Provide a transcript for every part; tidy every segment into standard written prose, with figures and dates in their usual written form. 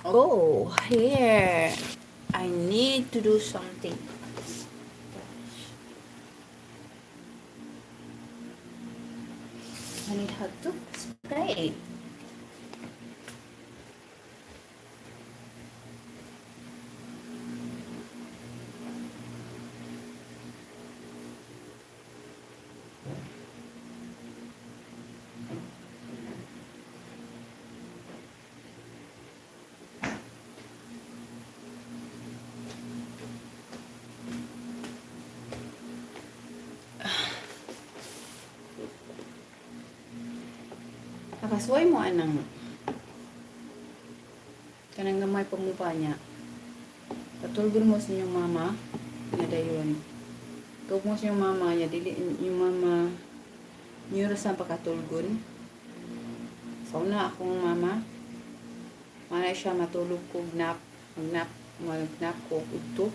Oh, here. I need to do something. I need how to spray. Nakasuway mo anang kanang gamay pamupa niya. Patulgon mo sa inyong mama nga dayon. Tug mo sa inyong mama niya dili inyong mama niyo ra sa pakatulgon. Sa una akong mama, mana siya matulog kog nap, magnap, magnap ko udto.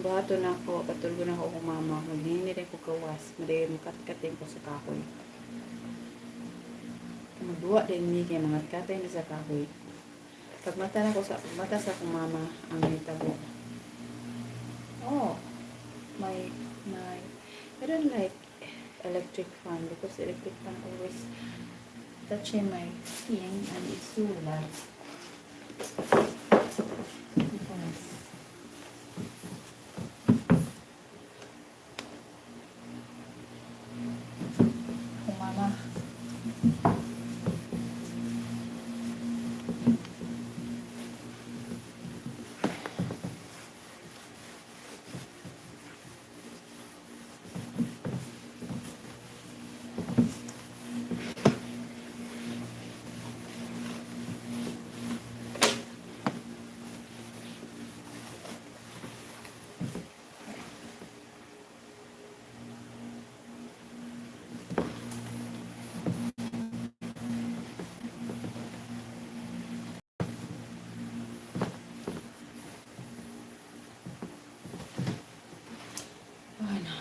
Bato na ako, patulgon ako akong mama, maghingi rin ko gawas, madayon makatkatin ko sa kahoy. Magduwa din mi kay mga katay na sa kahoy. Pagmata na ko sa pagmata sa akong mama ang nitabo. Oh, my I don't like electric fan because electric fan always touching my skin and it's so loud. Because akong mama. Ano?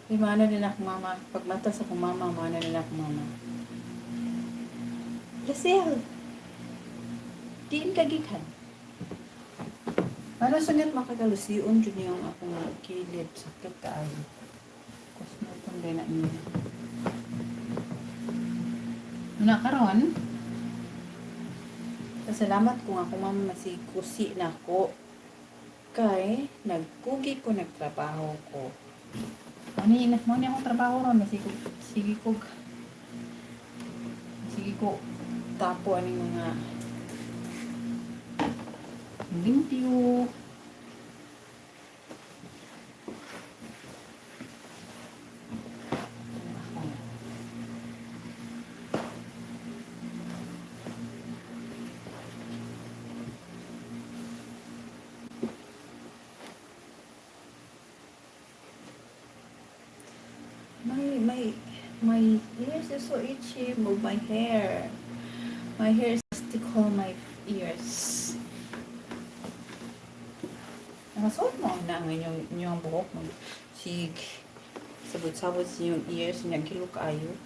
Di maano din ako mama. Pagmata sa akong mama, maano din ako mama. Lasel! Diin ka gikan. Para sa ngat makagalusion jud niyang akong kilid. Sakit kaayo. Kusmoton din na niya. Una karon, pasalamat ko nga akong mama masikusi na ako. Kay nagkugi ko, nagtrabaho ko. Ano yun, mo ni akong trabaho ron, sige ko tapo aning mga limpyo. My ears is so itchy. Move my hair. My hair is tickle my ears. Nakasuot mo na ang inyong buhok. Mag, sig, sabot-sabot sa inyong ears. Inyong kilo kaayo.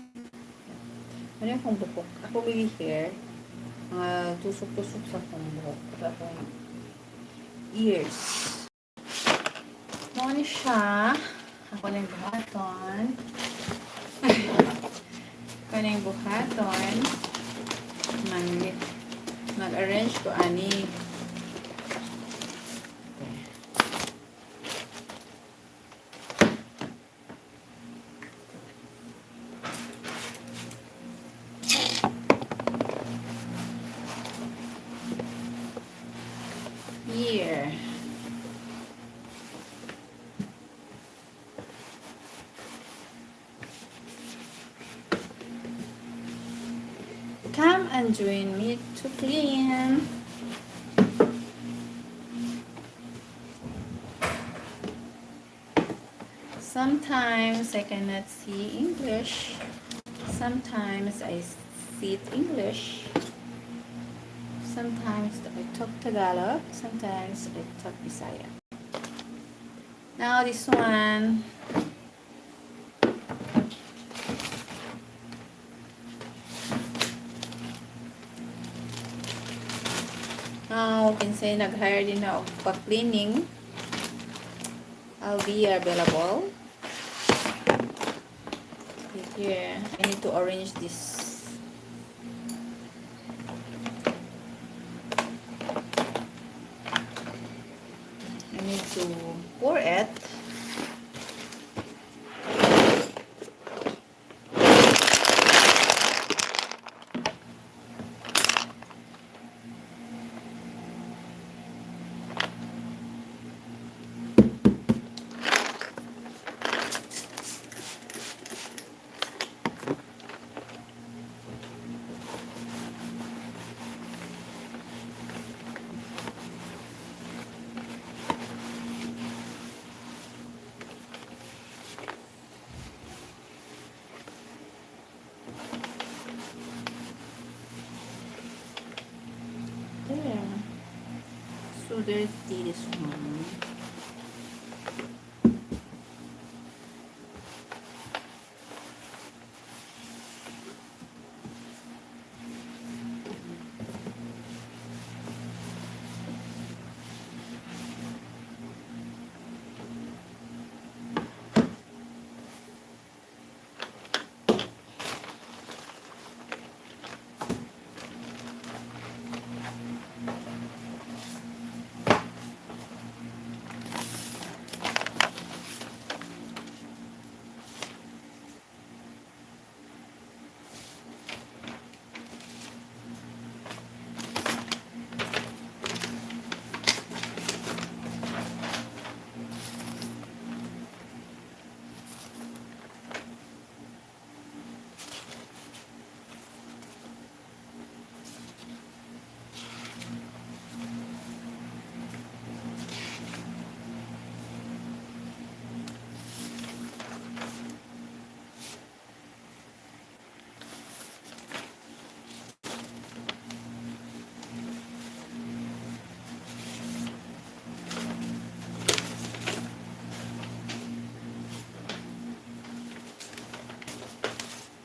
Ano akong buhok? Ako baby hair. Mga tusok-tusok sa akong buhok. At akong ears. Mao ni siya. Ako na yung buhaton. Ako na yung buhaton. Mag-arrange ko ani. Okay. Here. Come and join me to clean. Sometimes I cannot see English. Sometimes I see English. Sometimes I talk Tagalog. Sometimes I talk Bisaya. Now this one. How kinsay nag-hire dinha og pa-cleaning, I'll be available. Okay, here, I need to arrange this. I need to pour it. There. So dirty, this one.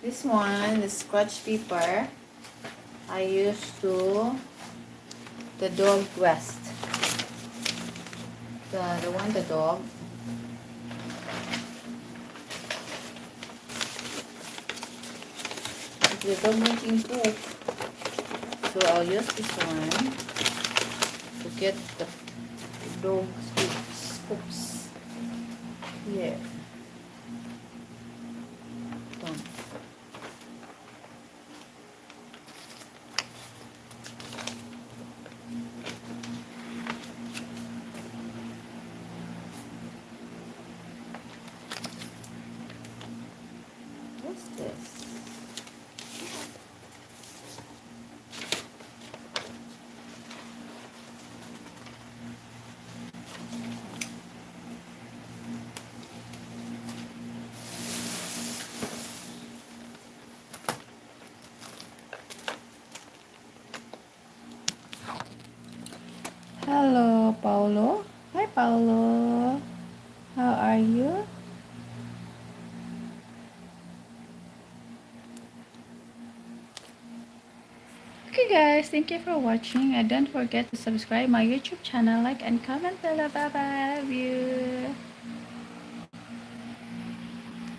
This one, the scratch paper, I used to the dog west. The one, the dog. If the dog making poop, so I'll use this one to get the dog poops here. Done. What's this? Hello, Paulo. Hi, Paulo. How are you? Okay guys, thank you for watching and don't forget to subscribe my YouTube channel, like and comment below. Bye bye. Love you.